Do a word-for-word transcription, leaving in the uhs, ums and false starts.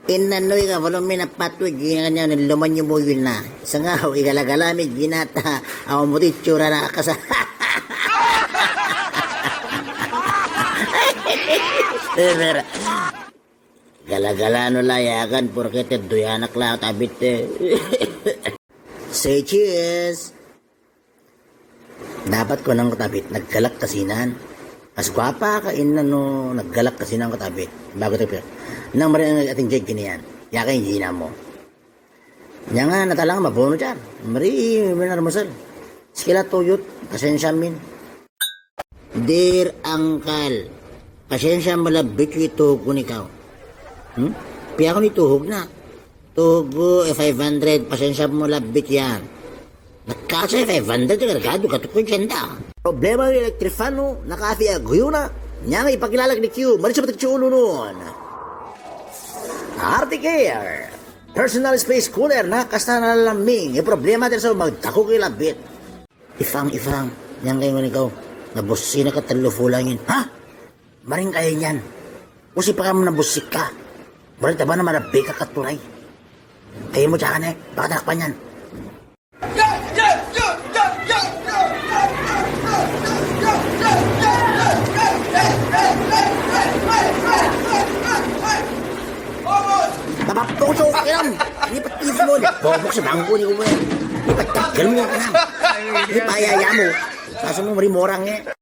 Inna no iga volume na patu jina kanya ne lomo nyimu yuna. Sengau iga lagala mi jina ta. Au muti chura na kasa. Gala-gala no la yakan porque te duyanak la tabit te. Say cheers. Dapat ko nang katabit, naggalak kasinan. As guapa ka inna no naggalak kasinan katabit. Bago te pia. Nang mari ating jeg gini yan. Yakan jina mo. Nyanga natalang mabono char. Mari minar musal. Sikila tuyut, pasensya min. Dear uncle, pasensya mo labbit ituhug ku ni kau. Hmm? Pia ko ni tuhug na. Tuhug ku, eh, five hundred, pasensya mo labbit yan. Nakasa five hundred, kargadu katukun senda. Problema ni electric fan nu, nakafi aguyuna. Nyanga ipakilalak ni kiu, mari sebetik chulu nun. Arctic Air. Personal space cooler na kasta na laming. E problema terso magtaku ki labbit. Ifang, ifang, nyang kai ngoni kau. Nabussi na katellu fulangin. Ha? Maring kai nyan. Usi pakam nabussi ka. Maring tabana mada beka katurai. Kai mo jahane, baka tanak panyan. Baba poso kiram. Ini peti semua. Bobok semangku ni gue. Ini petak gelmu kiram. Ini payah yamu. Langsung meri morang ya.